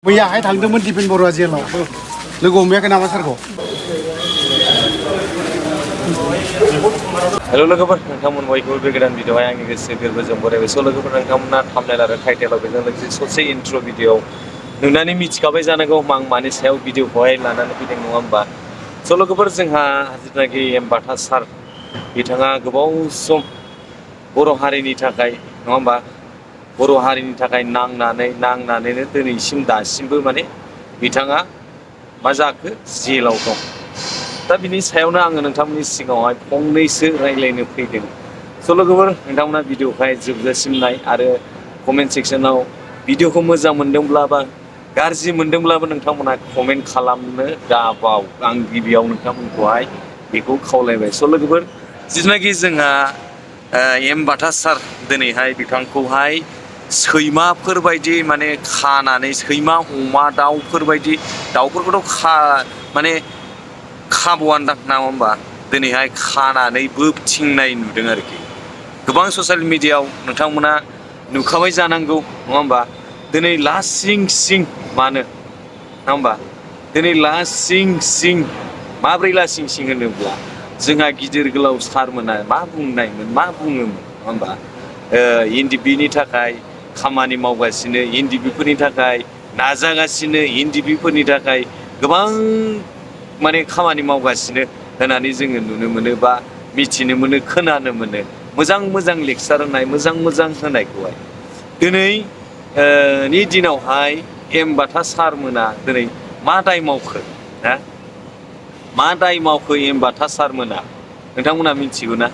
मैयाहाय थांदोंमोन दिपेन बरुवा जेलाव लोगो हमैयाखै नामा सारखौ? हेल' लोगोफोर नोंथांमोन बयखौबो बे गोदान भिडिअआवहाय आंनि गोसो गोरबोजों बरायबाय। स' लोगोफोर नोंथांमोना थाम्बनेल आरो टाइटेलाव बेजों लोगोसे ससे इन्ट्र' भिडिअ नुनानै मिथिखाबाय जानांगौ आं मानि सायाव भिडिअखौहाय लानानै फैदों नङा होमबा? स' लोगोफोर जोंहा जिथुनाखि बाटा सार बिथाङा गोबाव सम बर' हारिनि थाखाय नङा होमबा? बर' हारिनि थाखाय नांनानैनो दिनैसिम दासिमबो माने बिथाङा मा जाखो जेलाव दं। दा बिनि सायावनो आङो नोंथांमोननि सिगाङावहाय फंनैसो रायज्लायनो फैदों। स' लोगोफोर नोंथांमोना भिडिअखौहाय जोबजासिम नाय आरो कमेन्ट सेक्सनाव भिडिअखौ मोजां मोनदोंब्ला बा गाज्रि मोनदोंब्लाबो नोंथांमोना कमेन्ट खालामनो दाबाव। आं गिबियाव नोंथांमोनखौहाय बेखौ खावलायबाय। स' लोगोफोर जिथुनाखि जोंहा बाटा सार दिनैहाय बिथांखौहाय सैमाफोरबायदि माने खानानै सैमा अमा दाउफोरबायदि दाउफोरखौथ' माने खाब'आनदां नङा होमबा? दिनैहाय खानानै बोबथिंनाय नुदों आरोखि। गोबां ससियेल मिडियाआव नोंथांमोना नुखाबाय जानांगौ नङा होमबा? दिनै लासिं सिं मानो नङा होमबा? दिनै लासिं माब्रै लासिं सिं होनोब्ला जोंहा गिदिर गोलाव सारमोना मा बुंनायमोन मा बुङोमोन नङा होमबा? इन्दिबिनि थाखाय खामानि मावगासिनो, इन्दिबिफोरनि थाखाय नाजागासिनो, इन्दिबिफोरनि थाखाय गोबां माने खामानि मावगासिनो होननानै जोङो नुनो मोनो बा मिथिनो मोनो, खोनानो मोनो। मोजां लेक्सार होनाय, मोजां होनायखौहाय दिनै नि दिनावहाय बाटा सारमोना दिनै मा दाय मावखो? मा दाय मावखो बाटा सारमोना नोंथांमोना मिथिगौ ना?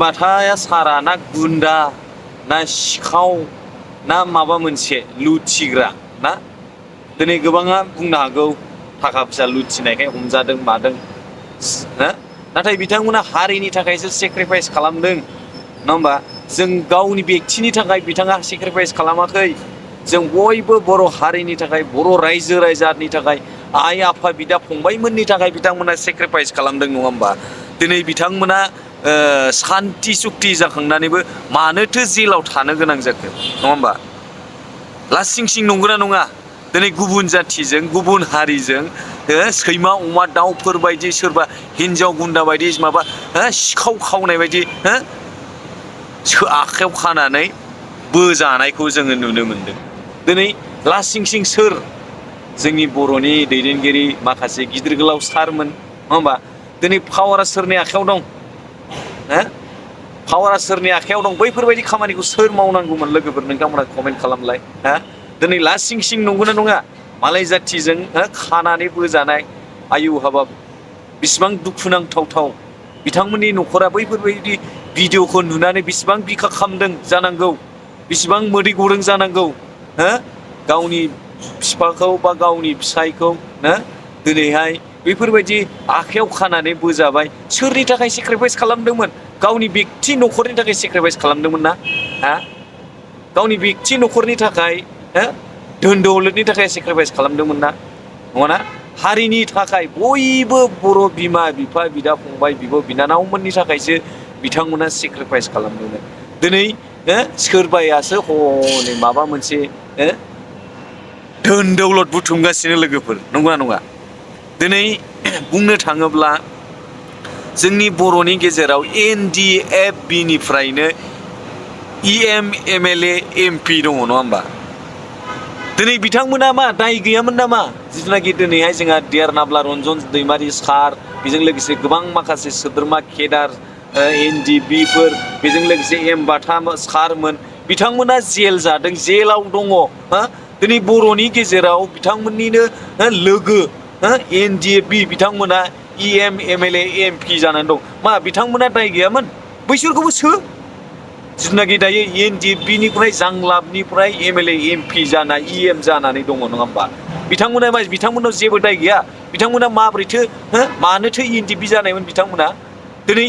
बाटाया सारा ना गुन्दा ना सिखाव ना माबा मोनसे लुथिग्रा ना? दिनै गोबाङा बुंनो हागौ थाखा फैसा लुथिनायखाय हमजादों मादों, नाथाय बिथांमोना हारिनि थाखायसो सेक्रिफाइस खालामदों नङा होमबा? जों गावनि बेक्तिनि थाखाय बिथाङा सेक्रिफाइस खालामाखै। जों बयबो बर' हारिनि थाखाय, बर' रायजो राजानि थाखाय, आइ आफा बिदा फंबायमोननि थाखाय बिथांमोना सेक्रिफाइस खालामदों नङा होमबा? दिनै बिथांमोना सान्ति सुक्ति जाखांनानैबो मानोथो जेलाव थानो गोनां जाखो नङा होमबा? लासिं सिं नंगौना नङा? दिनै गुबुन जाथिजों गुबुन हारिजों सैमा अमा दाउफोरबायदि सोरबा हिन्जाव गुन्दा बायदि माबा सिखाव खावनाय बायदि आखाइयाव खानानै बोजानायखौ जोङो नुनो मोनदों। दिनै लासिं सिं सोर? जोंनि बर'नि दैदेनगिरि माखासे गिदिर गोलाव सारमोन नङा होमबा? दिनै पावारा सोरनि आखायाव दं? पावारा सोरनि आखायाव दं? बैफोरबायदि खामानिखौ सोर मावनांगौमोन लोगोफोर नोंथांमोना कमेन्ट खालामलाय। दिनै लासिं सिं नंगौना नङा? मालाय जाथिजों खानानै बोजानाय आयु हाबाब बिसिबां दुखुनांथाव। बिथांमोननि न'खरा बैफोरबायदि भिडिअखौ नुनानै बिसिबां बिखा खामदों जानांगौ, बिसिबां मोदै गदों जानांगौ, गावनि बिफाखौ बा गावनि फिसायखौ दिनैहाय बेफोरबायदि आखाइयाव खानानै बोजाबाय। सोरनि थाखाय सेक्रिफाइस खालामदोंमोन? गावनि बेक्ति न'खरनि थाखाय सेक्रिफाइस खालामदोंमोन ना? गावनि बेक्ति न'खरनि थाखाय, धोन दौलतनि थाखाय सेक्रिफाइस खालामदोंमोन ना? नङाना? हारिनि थाखाय बयबो बर' बिमा बिफा बिदा फंबाय बिब' बिनानावमोननि थाखायसो बिथांमोना सेक्रिफाइस खालामदोंमोन। दिनै सोरबायासो हनै माबा मोनसे धोन दौलत बुथुमगासिनो लोगोफोर नंगौना नङा? दिनै बुंनो थाङोब्ला जोंनि बर'नि गेजेराव NDFB निफ्रायनो MLA MP दङ नङा होमबा? दिनै बिथांमोना मा दाय गैयामोन नामा? जिथुनाखि दिनैहाय जोंहा देरनाब्ला रन्जन दैमारि सार, बेजों लोगोसे गोबां माखासे सोद्रोमा केडार NDBफोर, बेजों लोगोसे बाटा सारमोन बिथांमोना जेल जादों, जेलाव दङ। दिनै बर'नि गेजेराव बिथांमोननिनो लोगो NDFB बिथांमोना MLA MP जानानै दं। मा बिथांमोना दाय गैयामोन? बैसोरखौबो जिथुनाखि दायो NDFB निफ्राय जांलाबनिफ्राय MLA MP जानाय जानानै दङ नङा होमबा? बिथांमोनाव जेबो दाय गैया। बिथांमोना माबोरैथो मानोथो NDFB जानायमोन बिथांमोना? दिनै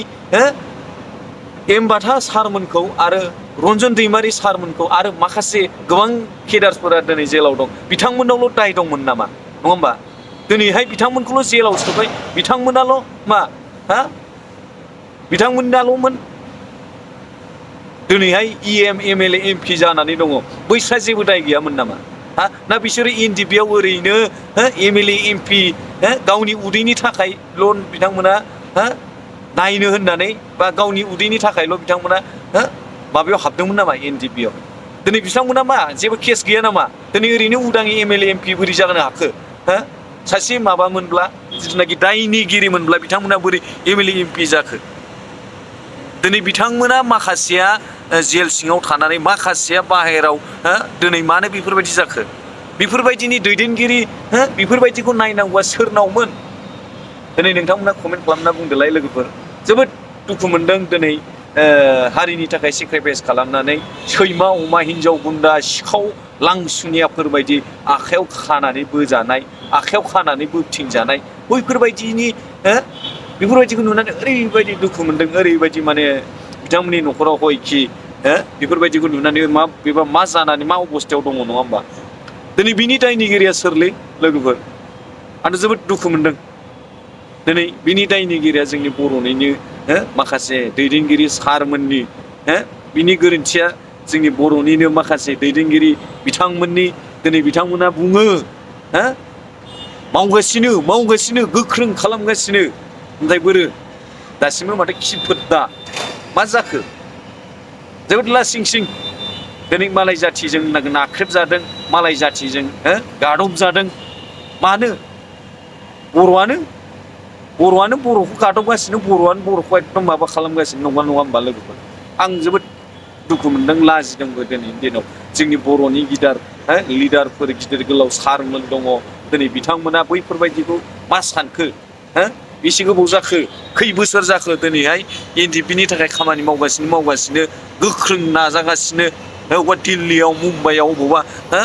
बाटा सारमोनखौ आरो रन्जन दैमारि सारमोनखौ आरो माखासे गोबां केडार्सफोरा दिनै जेलाव दं। बिथांमोनावल' दाय दंमोन नामा? नङा होमबा? दिनैहाय बिथांमोनखौल' जेलाव सोबाय, बिथांमोनाल' मा बिथांमोनाल'मोन दिनैहाय MLA MP जानानै दङ। बैस्रा जेबो दाय गैयामोन नामा? हा ना बिसोरो एनडिपिआव ओरैनो एमएलए एमपि गावनि उदैनि थाखायल' बिथांमोना नायनो होननानै बा गावनि उदैनि थाखायल' बिथांमोना माबायाव हाबदोंमोन नामा एनडिपिआव दिनै बिथांमोना मा जेबो केस गैया नामा दिनै ओरैनो उदाङै एमएलए एमपि बोरै जानो हाखो सासे माबामोनब्ला जिथुनाखि दायनिगिरिमोनब्ला बिथांमोना बोरै एमएलए एमपि जाखो दिनै बिथांमोना माखासेया जेल सिङाव थानानै माखासेया बाहेराव दिनै मानो बेफोरबायदि जाखो बेफोरबायदिनि दैदेनगिरि बेफोरबायदिखौ नायनांगौआ सोरनावमोन दिनै नोंथांमोना कमेन्ट खालामना बुंदोलाय लोगोफोर जोबोद दुखु मोनदों दिनै हारिनि थाखाय सेक्रिफाइस खालामनानै सैमा अमा हिन्जाव गुन्दा सिखाव लांसुनियाफोरबायदि आखायाव खानानै बोजानाय आखायाव खानानै बोबथिंजानाय बैफोरबायदिनि बेफोरबायदिखौ नुनानै ओरैबायदि दुखु मोनदों ओरैबायदि माने बिथांमोननि न'खराव हयखि बेफोरबायदिखौ नुनानै बेबा मा जानानै मा अबस्थायाव दङ नङा होमबा दिनै बिनि दायनिगिरिया सोरलै लोगोफोर आं जोबोद दुखु मोनदों दिनै बिनि दायनिगिरिया जोंनि बर'निनो माखासे दैदेनगिरि सारमोननि बिनि गोरोन्थिया जोंनि बर'निनो माखासे दैदेनगिरि बिथांमोननि दिनै बिथांमोना बुङो मावगासिनो गोख्रों खालामगासिनो ओमफ्राय बोरो दासिमबो माथो खिफोद्दा मा जाखो जोबोद लासिंसिं दिनै मालाय जाथिजों नाख्रेबजादों मालाय जाथिजों गादबजादों मानो बर'आनो बर'खौ गादबगासिनो बर'आनो बर'खौ एकदम माबा खालामगासिनो नङा होमबा लोगोफोर आं जोबोद दुखु मोनदों लाजिदोंबो दिनैनि दिनाव जोंनि बर'नि लिडारफोर गिदिर गोलाव सारमोन दङ दिनै बिथांमोना बैफोरबायदिखौ मा सानखो बेसे गोबाव जाखो खै बोसोर जाखो दिनैहाय एनडिपिनि थाखाय खामानि मावगासिनो गोख्रों नाजागासिनो अबेबा दिल्लीयाव मुम्बाइआव बबावबा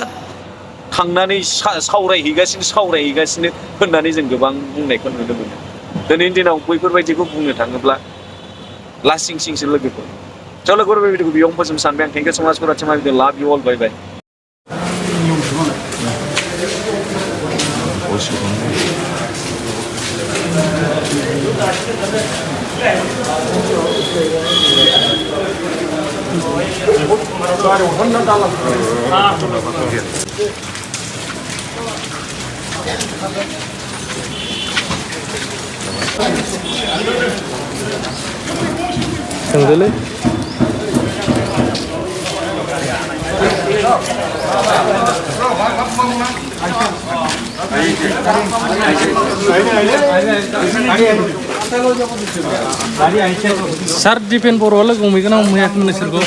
थांनानै सावरायहैगासिनो होननानै जों गोबां बुंनायखौ नुनो मोनो दिनैनि दिनाव बैफोरबायदिखौ बुंनो थाङोब्ला लासिंसिंसो लोगोफोर स' लोगोफोर बे भिडिअखौ बेयावनो फोजोबनो सानबाय आं थेंक इउ स' माच फर वाचिं माय भिडिअ लाभ इउ अल बाय बाय Tenggelam. Sar dipen Boro logo मैगं आं मैया खोनानो सोरगो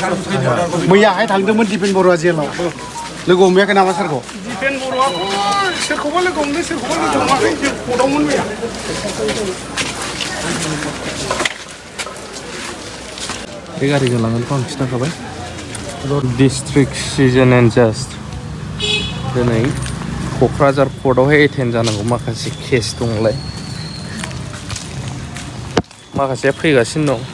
मैयाहाय थांदोंमोन दिपेन बर'आ जेलाव लोगो हमैयाखै नामा सोरखौ दिपेन बर'आ सोरखौबा लोगो हमदों सोरखौबा लोगो हमाखै जों कर्टआवमोन मैया बे गारिजों लांगोनखौ आं खिन्थाखाबाय डिस्ट्रिक्ट सिजन एन्ड जास्ट दिनै क'क्राझार पर्टआवहाय एटेन्ड जानांगौ माखासे केस दंलाय माखासेया फैगासिनो दं